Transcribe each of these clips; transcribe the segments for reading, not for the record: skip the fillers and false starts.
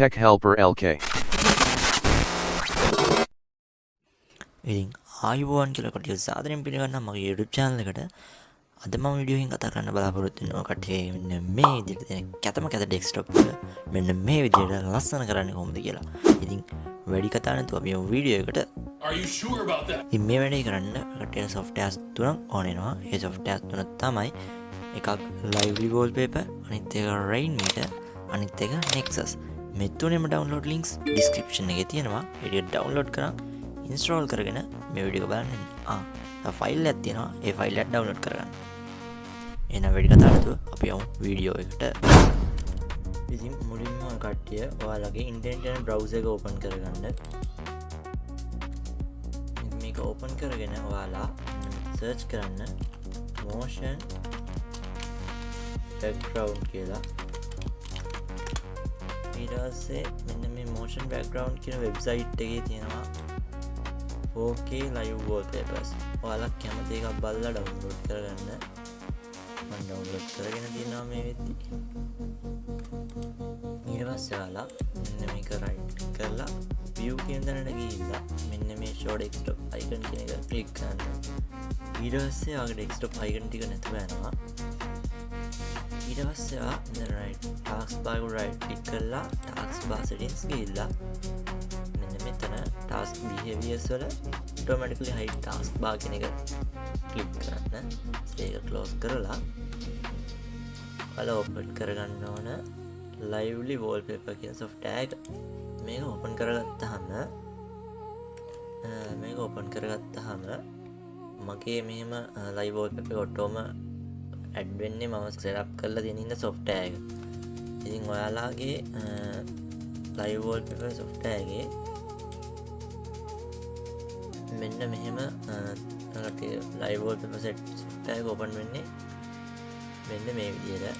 Tech Helper LK. ඉතින් ආයුබෝවන් කියලා කට්ටිය සාදරයෙන් පිළිගන්නවා මගේ YouTube channel එකට. අද මම වීඩියෝ එකකින් කතා කරන්න බලාපොරොත්තු වෙනවා කට්ටිය මෙන්න මේ විදිහට තියෙන කැතම කැත ඩෙස්ක්ටොප් එක මෙන්න මේ විදිහට ලස්සන කරන්නේ කොහොමද කියලා. ඉතින් වැඩි කතා නැතුව අපි යමු වීඩියෝ එකට. Are you sure about that? ඉතින් මේ වැඩේ කරන්න කට්ටිය සොෆ්ට්වෙයාර්ස් තුනක් ඕන වෙනවා. ඒ සොෆ්ට්වෙයාර්ස් තුන තමයි එකක් Lively Wallpaper, අනිත් එක Rainmeter, අනිත් එක Nexus. මේ තුනේම ඩවුන්ලෝඩ් ලින්ක්ස් ඩිස්ක්‍රිප්ෂන් එකේ තියෙනවා. ඒ ටික ඩවුන්ලෝඩ් කරන් ඉන්ස්ටෝල් කරගෙන මේ වීඩියෝ එක බලන්න. තව ෆයිල් එකක් තියෙනවා. ඒ ෆයිල් එක ඩවුන්ලෝඩ් කරගන්න. එහෙනම් වැඩි කතා නැතුව අපි යමු වීඩියෝ එකට. ඉතින් මුලින්ම ඔය කට්ටිය ඔයාලගේ ඉන්ටර්නෙට් යන බ්‍රවුසර් එක ඕපන් කරගන්න. මේක ඕපන් කරගෙන ඔයාලා සර්ච් කරන්න motion background කියලා. ඊට පස්සේ මෙන්න මේ motion background කියන වෙබ්සයිට් එකේ තියෙනවා 4K live wallpapers. ඔයාලා කැමති එකක් බලලා ඩවුන්ලෝඩ් කරගන්න. මම ඩවුන්ලෝඩ් කරගෙන තියෙනවා මේ වෙද්දි. ඊට පස්සේ ඔයාලා මෙන්න මේක රයිට් කරලා view කියන තැනට ගිහිල්ලා මෙන්න මේ show desktop icon කියන එක ක්ලික් කරන්න. ඊට පස්සේ ඔයාගේ desktop icon ටික නැතුව යනවා. ඊට පස්සේ ඔයා මෙන්න right task bar එක right click කරලා task bar settings ගිහිල්ලා මෙන්න මෙතන task behaviors වල automatically hide task bar කියන එක ක්ලික් කරන්න. ඒක ක්ලෝස් කරලා ඔයාලා ඕපන් කරගන්න ඕන Lively Wallpaper කියන software එක. මේක ඕපන් කරගත්තාම මේක ඕපන් කරගත්තාම මගේ මෙහෙම live wallpaper එක ඔටෝම ඇඩ් වෙන්නේ මම සෙටප් කරලා තියෙන හින්දා software එක. ඉතින් ඔයාලාගේ live wallpaper software එකේ මෙන්න මෙහෙම live wallpaper set software එක ඕපන් වෙන්නේ මෙන්න මේ විදිහට.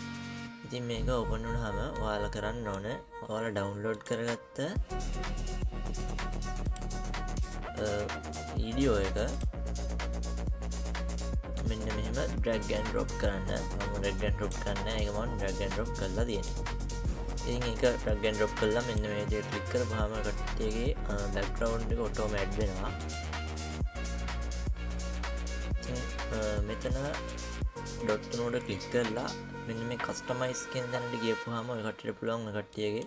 ඉතින් මේක ඕපන් වුණාම ඔයාලා කරන්න ඕන ඔයාලා ඩවුන්ලෝඩ් කරගත්ත වීඩියෝ එක මෙන්න මෙහෙම ඩ්‍රැග් ඇන්ඩ් ඩ්‍රොප් කරන්න. මම ඩ්‍රැග් ඇන්ඩ් ඩ්‍රොප් කරන්න, ඒක මම ඩ්‍රැග් ඇන්ඩ් ඩ්‍රොප් කරලා තියෙනවා. ඉතින් ඒක ඩ්‍රැග් ඇන්ඩ් ඩ්‍රොප් කරලා මෙන්න මේ විදිහට ක්ලික් කරපුවාම කට්ටියගේ බැක්ග්‍රවුන්ඩ් එක ඔටෝම ඇඩ් වෙනවා. ඉතින් මෙතන ඩොට් තුන උඩ ක්ලික් කරලා මෙන්න මේ කස්ටමයිස් කියන තැනට ගියපුවාම ඔය කට්ටියට පුළුවන් ඔය කට්ටියගේ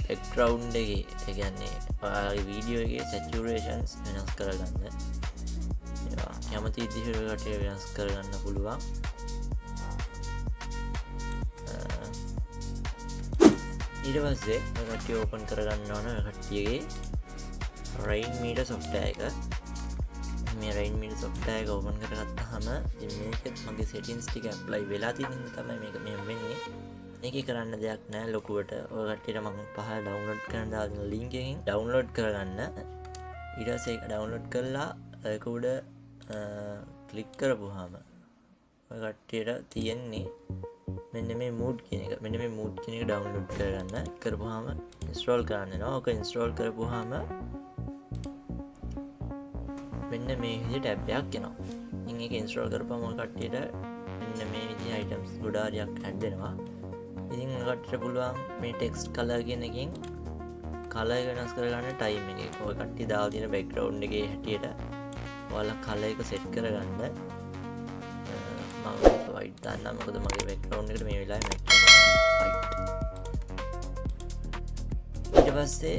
බැක්ග්‍රවුන්ඩ් එකේ, ඒ කියන්නේ ඔයාලගේ වීඩියෝ එකේ සැචුරේෂන්ස් වෙනස් කරගන්න. ඒවා කැමති විදිහට ඔය කට්ටිය වෙනස් කරගන්න පුළුවන්. ඊට පස්සේ ඔය කට්ටිය ඕපන් කරගන්න ඕන ඔය කට්ටියගේ Rainmeter software එක. මේ Rainmeter software එක ඕපන් කරගත්තාම ඉතින් මේකෙත් මගේ සෙටින්ග්ස් ටික ඇප්ලයි වෙලා තියෙන හින්දා තමයි මේක මෙහෙම වෙන්නේ. මේකේ කරන්න දෙයක් නෑ ලොකුවට. ඔය කට්ටියට මං පහළ ඩවුන්ලෝඩ් කරන්න දාලා තියෙන ලින්ක් එකෙන් ඩවුන්ලෝඩ් කරගන්න. ඊට පස්සේ ඒක ඩවුන්ලෝඩ් කරලා ඒක උඩ ක්ලික් කරපුවාම ඔය කට්ටියට තියෙන්නේ මෙන්න මේ මූඩ් කියන එක. මෙන්න මේ මූඩ් කියන එක ඩවුන්ලෝඩ් කරගන්න. කරපුවාම ඉන්ස්ටෝල් කරන්න වෙනවා. ඔක ඉන්ස්ටෝල් කරපුවාම මෙන්න මේ විදිහට ටැබ් එකක් එනවා. ඉතින් ඒක ඉන්ස්ටෝල් කරපුවාම ඔය කට්ටියට මෙන්න මේ විදිහේ අයිටම්ස් ගොඩාරියක් ඇඩ් වෙනවා. ඉතින් ඔය කට්ටියට පුළුවන් මේ ටෙක්ස්ට් කලර් කියන එකෙන් කලර් එක වෙනස් කරගන්න ටයිම් එකේ. ඔය කට්ටිය දාලා තියෙන බැක්ග්‍රවුන්ඩ් එකේ හැටියට ඔයාලා කලර් එක සෙට් කරගන්න. මම වයිට් දාන්නම්, මොකද මගේ බැක්ග්‍රවුන්ඩ් එකට මේ වෙලාවේ මැච් වෙනවා වයිට්. ඊට පස්සේ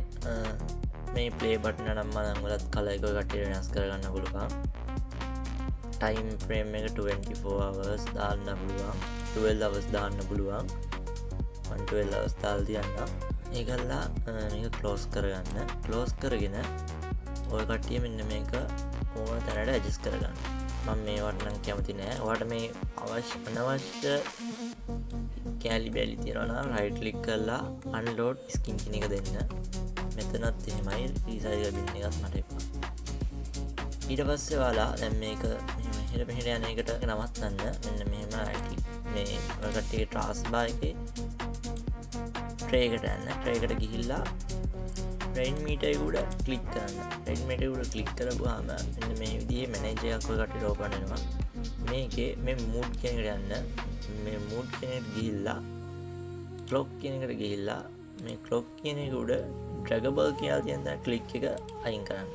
මේ ප්ලේ බටන් නම් මම වලත් කලර් එක ඔය කට්ටියට වෙනස් කරගන්න පුළුවන්. ටයිම් ෆ්‍රේම් එක 24 hours දාන්න පුළුවන්, 12 hours දාන්න පුළුවන්. මම 12 hours දාලා තියන්නම්. ඒකල්ලා මේක ක්ලෝස් කරගන්න. ක්ලෝස් කරගෙන ඔය කට්ටිය මෙන්න මේක ඕන තැනට ඇඩ්ජස්ට් කරගන්න. මම මේවට නම් කැමති නෑ. ඔයාලට මේ අනවශ්‍ය කෑලි බෑලි තියෙනවා නම් රයිට් ක්ලික් කරලා අන්ලෝඩ් ස්කින් කියන එක දෙන්න. මෙතනත් එහෙමයි, රීසයිකල් බින් එකත් මට එපා. ඊට පස්සේ ඔයාලා දැන් මේක මෙහෙම එහෙට මෙහෙට යන එකට නවත්තන්න මෙන්න මෙහෙම රයිට් ක්ලික් මේ ඔය කට්ටියගේ ටාස්ක් බාර් එකේ ට්‍රේ එකට යන්න. ට්‍රේ එකට ගිහිල්ලා රේන් මීටර් එක උඩ ක්ලික් කරන්න. රේන් මීටර් එක උඩ ක්ලික් කරපුවාම මෙන්න මේ විදිහේ මැනේජර් එකක් ඔය කට්ටියට ඕපන් වෙනවා. මේකේ මේ මූඩ් කියන එකට යන්න. මේ මූඩ් කියන එකට ගිහිල්ලා ක්ලොක් කියන එකට ගිහිල්ලා මේ ක්ලොක් කියන එක උඩ ඩ්‍රැගබල් කියලා තියෙන තැන ක්ලික් එක අයින් කරන්න.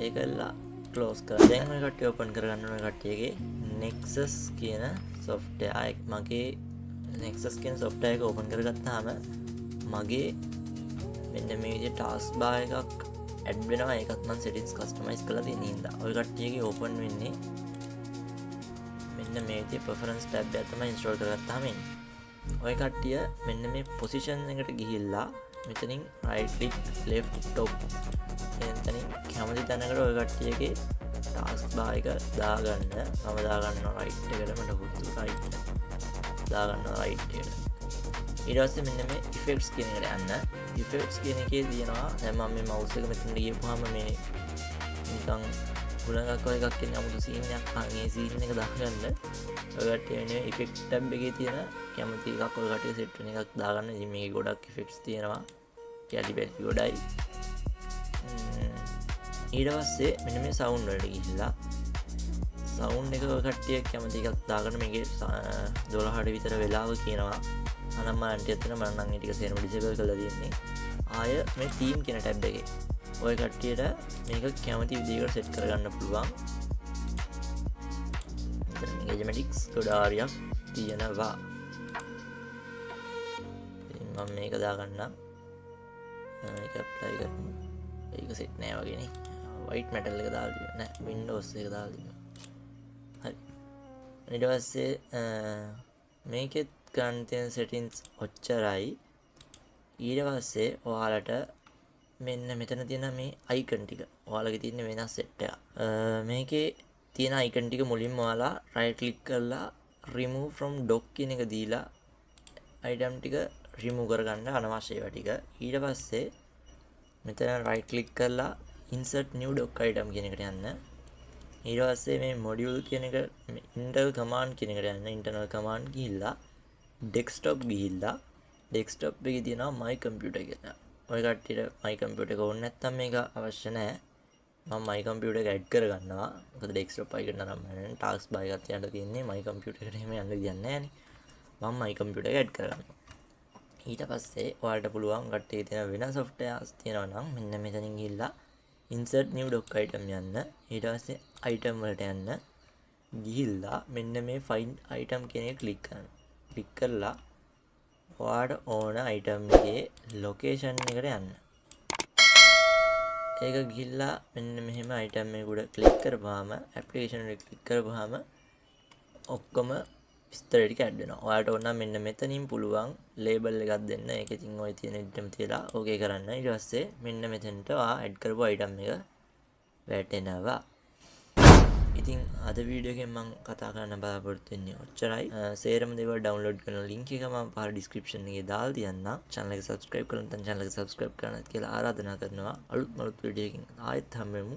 ඒකල්ලා ක්ලෝස් කරලා දැන් ඔය කට්ටිය ඕපන් කරගන්න ඕන කට්ටියගේ Nexus කියන සොෆ්ට්වෙයාර් එක. මගේ Nexus කියන සොෆ්ට්වෙයාර් එක ඕපන් කරගත්තාම මගේ මෙන්න මේ විදිහට ටාස්ක් බාර් එකක් ඇඩ් වෙනවා. ඒකත් මම සෙටින්ග්ස් කස්ටමයිස් කරලා තියෙන හින්දා ඔය කට්ටියගේ ඕපන් වෙන්නේ මෙන්න මේ විදිහේ ප්‍රෙෆරන්ස් ටැබ් එක තමයි ඉන්ස්ටෝල් කරගත්තාම එන්නේ. ඔය කට්ටිය මෙන්න මේ පොසිෂන් එකට ගිහිල්ලා මෙතනින් රයිට් ක්ලික්, ලෙෆ්ට්, ටොප් කියන තැනින් කැමති තැනකට ඔය කට්ටියගේ ටාස්ක් බාර් එක දාගන්න. මම දාගන්නවා රයිට් එකට. මට හුදු රයිට් දාගන්නවා රයිට් එකට. ඊට පස්සේ මෙන්න මේ ඉෆෙක්ට්ස් කියන එකට යන්න. ඉෆෙක්ට්ස් කියන එකේ තියෙනවා, දැන් මම මේ මවුස් එක මෙතනට ගියපුවාම මේ නිකන් හුලඟක් වගේ එකක් එන්නේ, අමුතු සීන් එකක්. අන් ඒ සීන් එක දාගන්න ඔය කට්ටිය මෙන්න මේ ඉෆෙක්ට් ටැබ් එකේ තියෙන කැමති එකක් ඔය කට්ටිය සෙට් වෙන එකක් දාගන්න. ඉතින් මේකේ ගොඩක් ඉෆෙක්ට්ස් තියෙනවා, කැලි බැලි ගොඩයි. ඊට පස්සේ මෙන්න මේ සවුන්ඩ් වලට ගිහිල්ලා සවුන්ඩ් එක ඔය කට්ටිය කැමති එකක් දාගන්න. මේකේ 12ට විතර වෙලාව කියනවා. අනම් මම ටිකක් තියෙනවා. මම නම් ඒ ටික සේරම ඩිසේබල් කරලා තියෙන්නේ. ආය මේ තීම් කියන ටැබ් එකේ ඔය කට්ටියට මේක කැමති විදිහකට සෙට් කරගන්න පුළුවන්. මෙතන මේ ගැජමැටික්ස් ගොඩාරියක් තියෙනවා. ඉතින් මම මේක දාගන්නම්. ඒක ඇප්ලයි කරමු. ඒක සෙට් නෑ වගේ නේ. වයිට් මෙටල් එක දාලා තිබුණා නෑ, Windows එක දාලා තිබුණා. හරි, ඊට පස්සේ මේකෙත් ගන්න තියෙන සෙටින්ග්ස් ඔච්චරයි. ඊට පස්සේ ඔයාලට මෙන්න මෙතන තියෙන මේ අයිකන් ටික ඔයාලගේ තියෙන වෙනස් සෙට් එකක්. මේකේ තියෙන අයිකන් ටික මුලින්ම ඔයාලා රයිට් ක්ලික් කරලා remove from dock කියන එක දීලා අයිටම් ටික රිමූව් කරගන්න, අනවශ්‍ය ඒවා ටික. ඊට පස්සේ මෙතන රයිට් ක්ලික් කරලා insert new dock item කියන එකට යන්න. ඊට පස්සේ මේ මොඩියුල් කියන එක internal command කියන එකට යන්න. Internal command ගිහිල්ලා desktop ගිහිල්ලා desktop එකේ තියෙනවා my computer කියලා. ඔය කට්ටියට my computer එක ඕනේ නැත්නම් මේක අවශ්‍ය නැහැ. මම my computer එක ඇඩ් කරගන්නවා. මොකද desktop icon අරන් මම ටාස්ක් බාර් එකක් තියන්න තියෙන්නේ, my computer එකට එහෙම යන්න විදියක් නැහැ නේ. මම my computer එක ඇඩ් කරගන්නවා. ඊට පස්සේ ඔයාලට පුළුවන් කට්ටිය තියෙන වෙන softwares තියෙනවා නම් මෙන්න මෙතනින් ගිහිල්ලා insert new dock item යන්න. ඊට පස්සේ item වලට යන්න. ගිහිල්ලා මෙන්න මේ find item කියන එක ක්ලික් කරන්න. ක්ලික් කරලා ඔයාට ඕන අයිටම් එකේ ලොකේෂන් එකට යන්න. ඒක ගිහිල්ලා මෙන්න මෙහෙම අයිටම් එක උඩ ක්ලික් කරපුවාම, ඇප්ලිකේෂන් එක ක්ලික් කරපුවාම ඔක්කොම විස්තර ටික ඇඩ් වෙනවා. ඔයාලට ඕන නම් මෙන්න මෙතනින් පුළුවන් ලේබල් එකක් දෙන්න. ඒක ඉතින් ඔය තියෙන විදිහටම තියලා ඕකේ කරන්න. ඊට පස්සේ මෙන්න මෙතනට ඔයා ඇඩ් කරපු අයිටම් එක වැටෙනවා. ඉතින් අද වීඩියෝ එකෙන් මම කතා කරන්න බලාපොරොත්තු වෙන්නේ ඔච්චරයි. සේරම දේවල් ඩවුන්ලෝඩ් කරන ලින්ක් එක මම පහළ ඩිස්ක්‍රිප්ෂන් එකේ දාලා තියන්නම්. චැනල් එක සබ්ස්ක්‍රයිබ් කරලා නැත්නම් චැනල් එක සබ්ස්ක්‍රයිබ් කරන්න කියලා ආරාධනා කරනවා. අලුත්ම අලුත් වීඩියෝ එකකින් ආයෙත් හම්බෙමු.